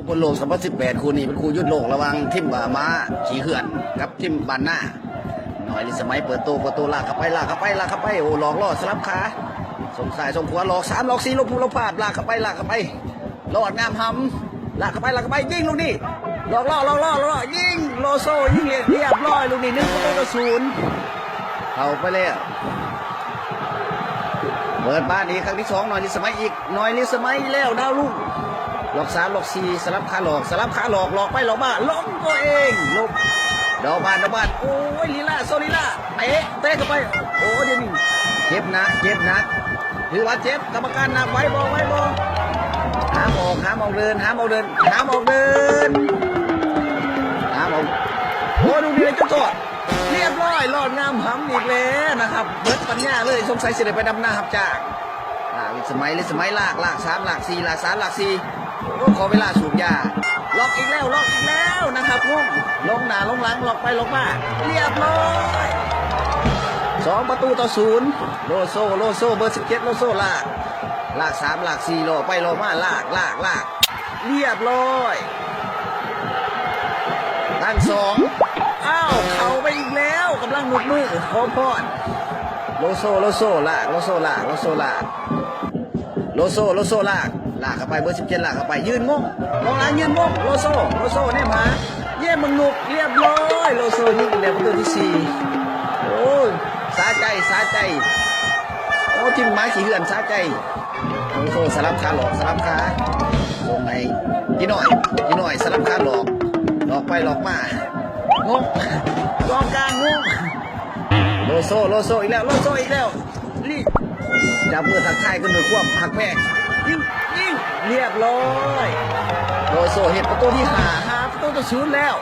ບອນໂລກສອງພັນສິບແປດ ຄູ່ນີ້ເປັນຄູ່ຢຸດໂລກລະຫວ່າງທີມໝາຂີ້ເຫື່ອນກັບທີມບ້ານນາ. ນ້ອຍລິດສະໄໝເປີດໂຕ ເປີດໂຕ ລາກເຂົ້າໄປ ລາກເຂົ້າໄປ ລາກເຂົ້າໄປ ໂອ້ ຫຼອກລໍ້ສະຫຼັບຂາ ສົ່ງຊ້າຍສົ່ງຂວາ ຫຼອກສາມ ຫຼອກສີ່ ຫຼົບຮູບຫຼົບພາບ ລາກເຂົ້າໄປ ລາກເຂົ້າໄປ ລອດງາມຫຳ ລາກເຂົ້າໄປ ລາກເຂົ້າໄປ ຍິງລູກນີ້ ຫຼອກລໍ້ ຫຼອກລໍ້ ຫຼອກລໍ້ ຍິງ ໂລໂຊ ຍິງ ຮຽບຮ້ອຍ ລູກນີ້ ໜຶ່ງປະຕູຕໍ່ສູນ ເຂົ້າໄປແລ້ວ. ເປີດບານອີກຄັ້ງທີສອງ ນ້ອຍລິດສະໄໝອີກ ນ້ອຍລິດສະໄໝແລ້ວ ດາວລຸງ ລັອກສາມ ລັອກສີ່ ສະຫຼັບຂາຫຼອກ ສະຫຼັບຂາຫຼອກ ຫຼອກໄປຫຼອກມາ ລົງຕົວເອງ ລົງ ດອກບານ ດອກບານ ໂອ້ຍ ລີລາ ໂຊລີລາ ເຕະ ເຕະເຂົ້າໄປ ໂອ້ ດຽວນີ້ເຈັບໜັກ ເຈັບໜັກ ຖືວ່າເຈັບ ກຳມະການນັບ ໄຫວບໍ່ ໄຫວບໍ່ ຫາມອອກ ຫາມອອກເດີນ ຫາມອອກເດີນ ຫາມອອກເດີນ ຫາມອອກ ໂອ້ ລູກນີ້ເລີຍ ຈະຈອດ ລຽບຮ້ອຍ ລອດງາມຫຳອີກແລ້ວນະຄັບ ເບິດປັນຍາເລີຍ ສົງໄສຊິໄດ້ໄປດຳນາຮັບຈ້າງ ລາກ ລິດສະໄໝ ລິດສະໄໝ ລາກ ລາກສາມ ລາກສີ່ ລາກສາມ ລາກສີ່ ໂອ້ ຂໍເວລາສູບຢາ ລັອກອີກແລ້ວ ລັອກອີກແລ້ວນະຄັບ ງົງ ລົງໜ້າລົງຫຼັງ ລັອກໄປລັອກມາ ລຽບຮ້ອຍ ສອງປະຕູຕໍ່ສູນ ໂລໂຊ ໂລໂຊ ເບີສິບເຈັດ ໂລໂຊ ລາກ ລາກສາມ ລາກສີ່ ລໍ້ໄປລໍ້ມາ ລາກ ລາກ ລາກ ລຽບຮ້ອຍ ຕັ້ງສອງ ອ້າວ ເຂົ້າໄປອີກແລ້ວ ກຳລັງຍົກມືຂໍພອນ ໂລໂຊ ໂລໂຊ ລາກ ໂລໂຊ ລາກ ໂລໂຊ ລາກ ໂລໂຊ ລາກ ລາກເຂົ້າໄປ ເບີສິບເຈັດ ລາກເຂົ້າໄປ ຢືນງົງ ກອງຫຼັງຢືນງົງ ໂລໂຊ ໂລໂຊ ແນມຫາ ແຍມເບິ່ງນົກ ລຽບຮ້ອຍ ໂລໂຊຍິງໄດ້ປະຕູທີສີ່ ໂອ້ຍ ສະໃຈ ສະໃຈ ໂອ້ ທີມໝາຂີ້ເຫື່ອນສະໃຈ ໂລໂຊສະຫຼັບຂາຫຼອກ ສະຫຼັບຂາ ສົ່ງໃຫ້ຈີນ້ອຍ ຈີນ້ອຍສະຫຼັບຂາຫຼອກ ຫຼອກໄປຫຼອກມາ ງົງ ກອງກາງງົງ ໂລໂຊ ໂລໂຊອີກແລ້ວ ໂລໂຊອີກແລ້ວ ລີ ຈັບມືທັກທາຍກັນດ້ວຍຄວາມຮັກແພງ ຍິງ ຍິງ ລຽບຮ້ອຍ ໂລໂຊເຮັດປະຕູທີຫ້າ ຫ້າປະຕູຕໍ່ສູນແລ້ວ